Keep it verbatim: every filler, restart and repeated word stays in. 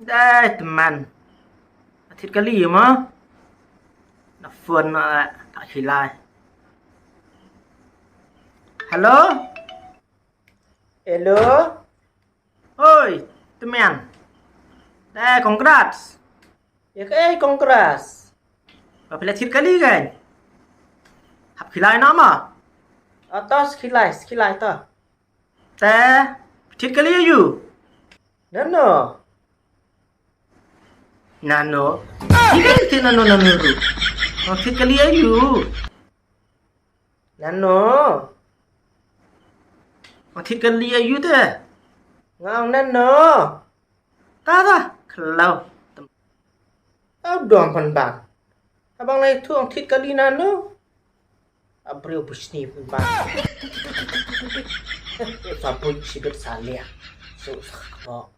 Dai teman. Atit kali ma. Na phone na tak hilai. Hello? Hello? Oi, teman. Dai congrats. Ya ke congrats. Ba pila tit kali kan? Hap hilai nama? Atas hilai, hilai ta. Te, tit kali ayu. Nano? Nano? Tit kali tit nano nano ru. Oh, tit kali ayu. Nano? Oh, tit kali ayu te. Ngau nano? Ta ta, kalau. Au dom pan ban. Abang lai tu ang tit kali nano? Abreu busni pun ba. Sa pun sibet salia. So sa kebo.